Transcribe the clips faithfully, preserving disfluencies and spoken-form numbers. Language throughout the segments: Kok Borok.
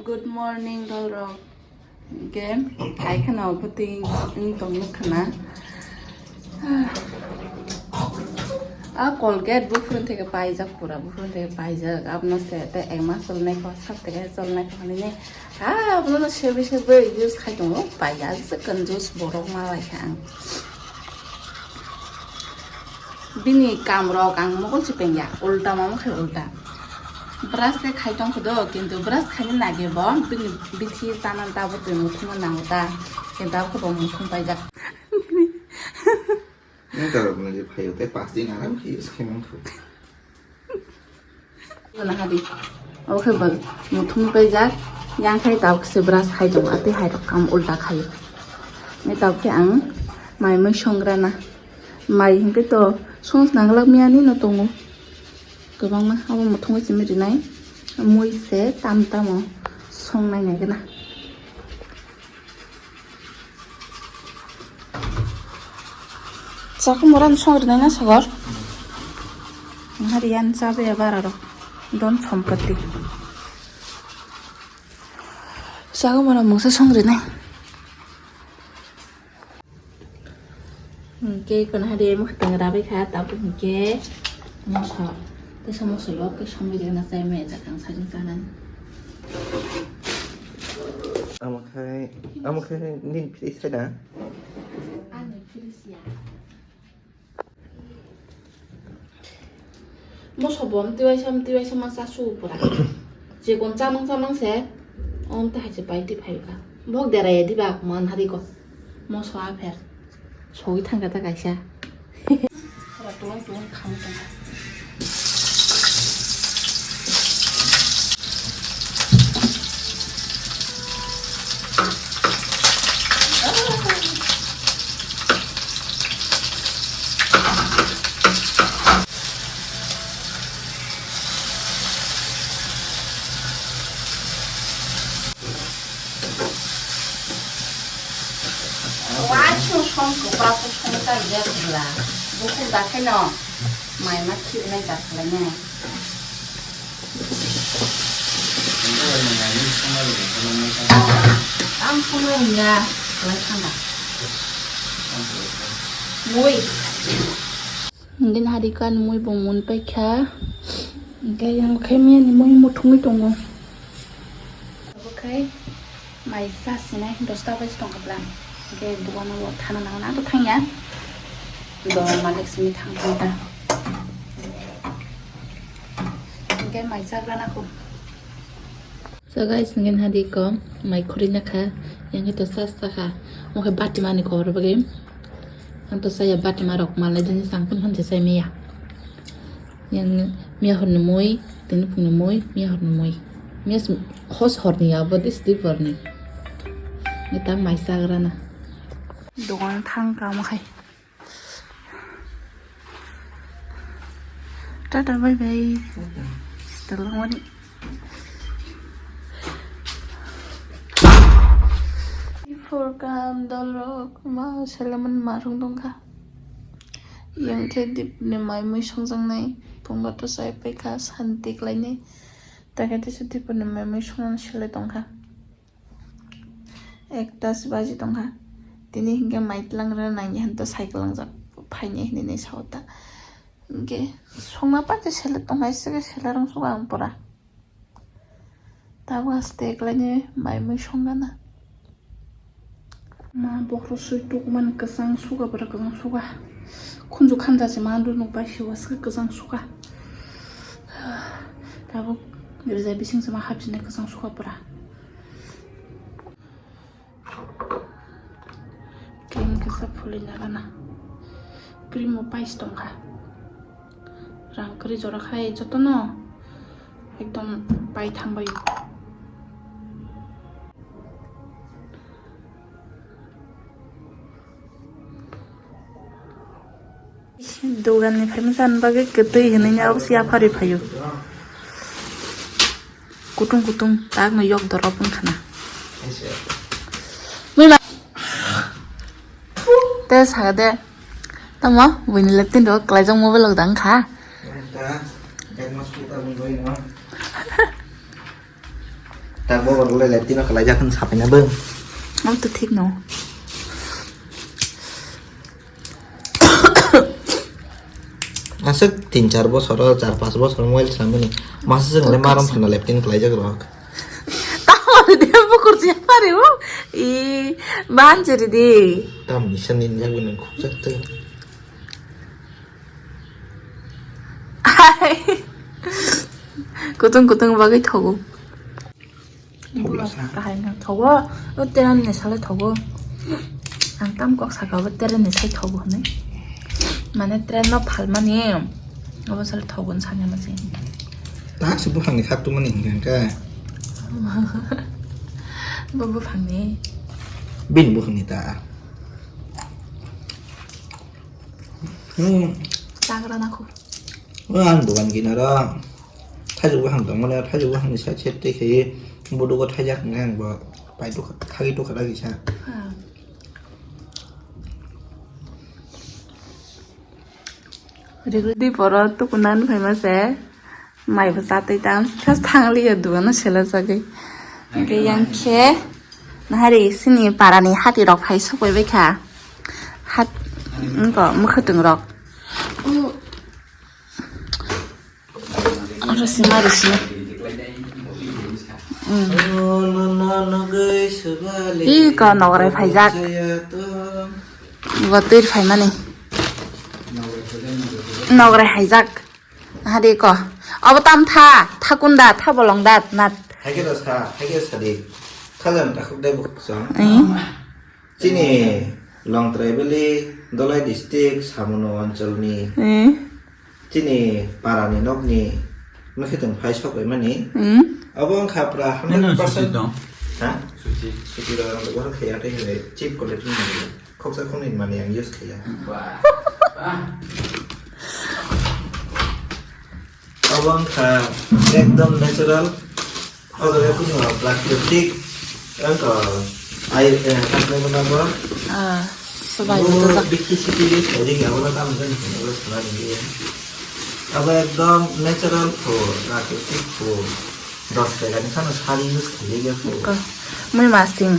Good morning, dolrok. Again, hai khana obo ting wng tong nuk khana. A Colgate buphuru theke paijak pura, buphuru theke paijak. Abono se te ek mas cholnai kho, sab theke cholnai kho hinwi ne. Ha, abono sebi sebi use khai tongo, paijak se conjus borok ma lai kha ang. Bini kamrok ang mokol si pengya, ulta mamo khai ulta. Brush khe khai tong kho do, kintu brush khaini nage bo bini bithi chana ta bo twi muthungma nango ta, kintu abo khe bo muthung paijak. Nang ta rok nang je phaio tei pas din aram khe use khai man kho. Nahadi. Oke bag muthung paijak. Yang khai tabuk se brush khai tongo. Ati hai rok kam ulta khai. Ni tabuk khe ang mai mui songrana. Mai hingke to song nangla miya ni no tongo. Kwbangma abo muthung simi rinai. Mui se tam tamo song nai nai gana. Chakhe mora no song rinai na sagor. Hari yan chabe ya bara ro. Don sompati. Chakhe mora mungsa song rinai. Hingke kono hari mo khatang rabai kha, tabuk hingke moso. Tesa moso yok ke somoi rikna chai maya jakang sajing kanan. Amo khai, amo khai nin phiri sai da? Ani phiri siya. Moso bo mtwi waisa, mtwi waisa ma cha su pura. Jikon chamang chamang se, om ta hai se pai ti phai ka. Bok dera ye diba man hari ko. Moso a pher. Sogwi thangkha ta kaisa. Ora tulang tulang kham tong. Waisung song kwbra khe song cha rwya kwbla. Bukhuk da khe no mai ma khibinai da khlainai. Ang songna rwngya, khlai thangkha. Mui. Hingke hari kan mui bo mun paikha. Hingke yang khe miyani mui muthungwi tongo. Obo khai mai cha sinai dosta baji tongkha bwla. Hingke dogano bo thana nangna to thangya. Do malik simi thang thang ta. Hingke mai chagra nako. So guys, nugin hadi ko mai khuri na kha, yang to sa sa kha, mo khe bati mani kor bagi, ang to saya bati ma rok malai dini sangpun hon je sai miya, yang miya hor ni moi, tini pung ni moi, miya hor ni moi, miya hos hor ni abo dis di hor ni, ni tang mai sagra na. Dogan thang ka mo khai. Tata, bye bye. Tata. Setelah wani. Before kam dolrok ma selaman marung dongkha. Yang khe dip ni mai mui songjaknai. Pungo to sai paikha santi klainai. Takhe tisa dip ni mai mui songna sele tongkha. Ekta se baji tongkha. Tini hinkhe mai tlangra nangya hinto cycle langjak phaini hinwi sao ta. Hinkhe songma parte sele tongkha, sele sele rwng sugo ang pura. Tabuk haste eklaini mai mui songana. Ma bokhorok sui tukmani kwchang suga, pura kwchang suga. Khunju khanja se ma dunu bai se waske kwchang suga. Tabuk rwjai bising se ma hapjinai kwchang suga pura. Cream kisa phulwi nagana. Cream bo pais tongkha. Rang kwrwi jora khai jotono ekdom pai thangbai. Dogan ni phaima chani bagwi kwtwi hinwi abo se yapharwi phaio. Kutung kutung tak no yok dorop wngkha na. Mui ma. Te sa de. Tamo buini le tin ro klaijak mobile lok dang kha. Enta, ek mas puta bun doi no. Tak bo borok le leptino kalaijak hwn sapaina bwng. Ang to thik no. Aswk tin char bosor, char panch bosor mobile swlamani. Masa chwng le marom phanna leptin kalaijak rok. Tamoni de bukur se pare o. I banjeri de. Tamni se ninjak bini khukjak twi. Kutung kutung bagwi thogo. Thogo sa. Kahai no thogo. O train ni sale thogo. Ang tam kok saka o train ni sai thogo hwnwi. Mane train no phalmani. Obo sale thogo hwn sanya mase. Tak se buphang ni khak tumani hingka hingka. Bo buphang ni. Bini buphang ni ta. Hmm. Chagra nakho. O ang dogan kinaro thaijak buphang tongmani, thaijak buphang ni side side tei khe bodogo thaijak hwnwi ang bo pai tokha, thagwi tokha lagi sa. Ha. Rigdi poro tukunan phaima se. Mai bo chatwi tam, just thang liya dugano sela jagwi. Hwnkhe yang khe nahari sini parani hati rok phai sokbai baikha. Hat, wngkha mwkhwtwng rok. Oro sima risi. Ih, ko nograi phaijak. Bo twi phaimani. Nograi phaijak. Hadi ko. Abo tam tha, tha kunda, tha bolong dat, nat. Haikhe da sa, haikhe sa di. Khajan takhuk dai bukuk song. Eh? Chini Longtrai Valley, Dholai district, Samono oncholni. Eh? Chini parani nokni mwkhwtwng phai sok bai mani. Hmm? Abo wngkha pra hundred percent. Suchi tong. Ha? Suchi. Suchi rok ang bo khaya tei hai chip quality ni. Khoksa khoknwi mani ang use khaya. Ba. Ba. Abo wngkha ekdom natural. Abo wngkha prakritik. Wngkha ai, eh, katlai bo nabo. Ah, swbai bo bo to jak. Bikti siti use khaijak ya, abo no tamo jani abo sana ringya. Abo ekdom natural food, prakritik food. Dos taka ni phano sari use khaijak ya food. Ko, mui masing.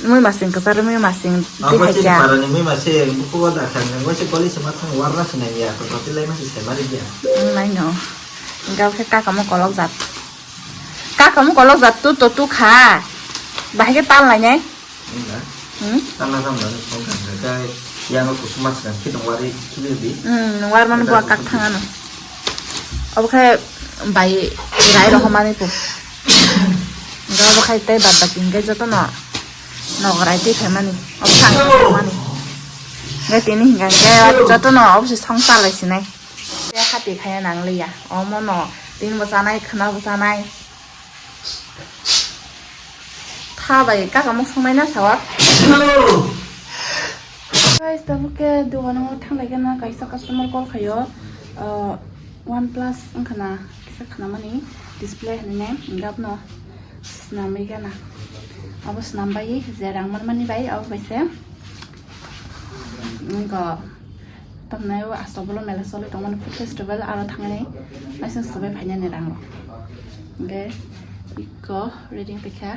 Mui masing kwcharo mui masing. Abo twi chini haikha. Parani mui masing bukugo da thang, nang waisa goli se ma thang warna se nang ya, to roti lai ma se sai mari dia. Ang nai no. Gao khe kaka mo kolok jat. Kaka mo kolok jat tu to tu kha. Bahai khe tal lai nai. Wngna? Hmm? Tala tala ni song kha kha khe yang kusuma se nang khe tong wari khibi bi. Hmm, war mani bo kak thang ano. Obo khe bai rai rohormani po. Hingke obo khai tei bad baki hingke jotono nograi twi phaimani. Obo khe ang mani. Hingke tini hingka hingke jotono obo se song chalai sinai. Tei hati khaiya nang liya. Omo no tin bo chanai, khna bo chanai. Tha bai kaka muk songnaina sawa. Guys, tabuk khe dogano thanglaikhe na kaisa customer call khaio. Ah, OnePlus wngkhana kisa khnamani display hinwi nai gapno swnamwi gana. Abo swnambai je rang manmani bai abo bai se. Wngkha. Tamnai o aswk bolo mela choli tongmani food festival aro thangni naising swbai phainani rang rok. Hingke iko ready wngkha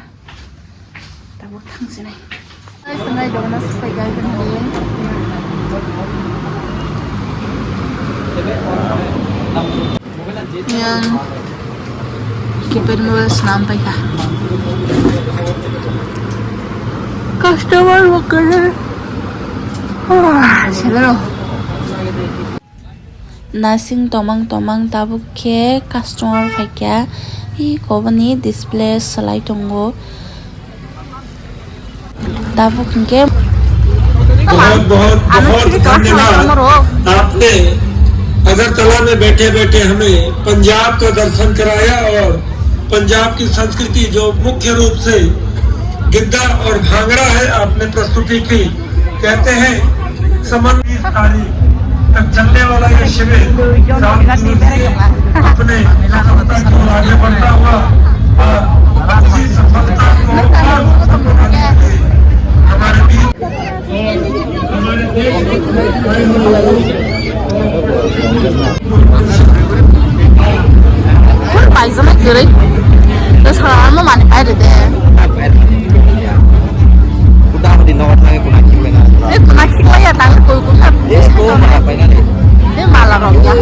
tabuk thangsinai. Naising nai dogna swbai gai gwnangni. Yang keypad mobile swnam paikha. Customer bo kwrwi. Ah, hello. Nasing tomang tomang tabuk khe customer phaikha. Hi koboni display swlai tongo. Tabuk hingke बहुत बहुत बहुत धन्यवाद। आपने अगरतला में बैठे बैठे हमें पंजाब का दर्शन कराया और पंजाब की संस्कृति जो मुख्य रूप से गिद्दा और भांगड़ा है, आपने प्रस्तुति की। कहते हैं समन्वय तारीख तक चलने वाला ये शिविर सात दिवसीय अपने सफलता की ओर आगे बढ़ता हुआ और इसी सफलता को और सफल बनाने के लिए हमारे बीच Kur paisa na kwrwi. Da sara Mani paire de. Udah di nomor lagi kuna kiwe na. Eh, kuna kiwe ya, tang kul kuna. Eh, ko mana paina de. Eh, mala rok ya.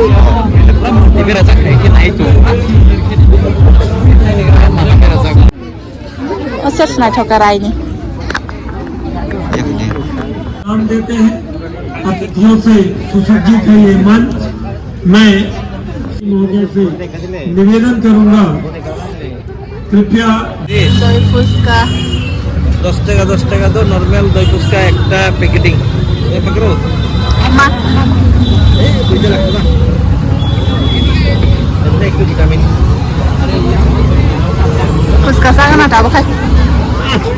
Ibe rasa kayak gini itu. Mana rasa. Asal sna thoka raini. नाम देते हैं। अतिथियों से सुसज्जित है ये मंच। मैं महोदय से निवेदन करूंगा, कृपया। Doi phuska. দশ টাকা, দশ টাকা তো নরমাল দই ফুচকা একটা প্যাকেটিং। এই পাকড়ো। Ma. এই দুইটা রাখো না। এমনি একটু vitamin. Phuska sagana tabo khai.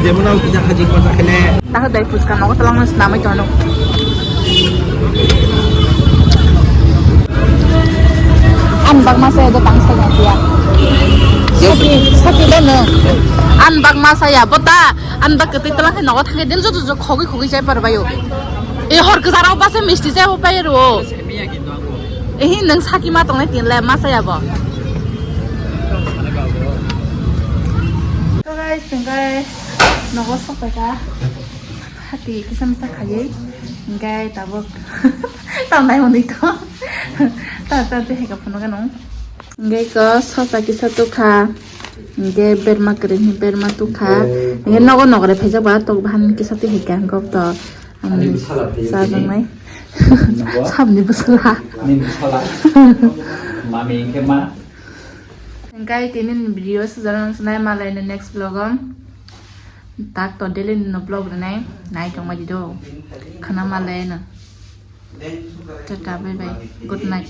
যেমন আমি যা খাচ্ছি, মজা খেলে। Takhuk dai phuska nogo tolongno swnamwi tono. Ang bakma se do tang sai ya. Saki, saki do no. Ang bakma saya bota, ang bak kwtwi tolang hai nogo thangwi del joto jok khogwi khogwi jai par bayo. E hor kwcharo base misti jai bo pai ro. Ehi, nwng saki ma tongnai tin le ma saya bo. So guys, hingke nogo sok paikha. Hati kisa misa khaiwi. Hingke tabuk. Tamnai hwnwi to. Ta, ta, te heka phunukha nung. Hingke ko sosa kisa tukha. Hingke berma kwrwi hwnwi berma tukha. Hingke nogo nogre phaijak ba tok bahan kisa twi heka hingkok to. Ani bwsala phaiwi tini. Chajaknai. Nungbo? Sabni bwsala. Ani bwsala. Mami hingke ma. Hingke tini ni video sujana nang sinai malai ni next vlog o. Tak to daily ni no vlog rinai. Nai tongma di do. Khana malai no. Tata, bye bye. Good night.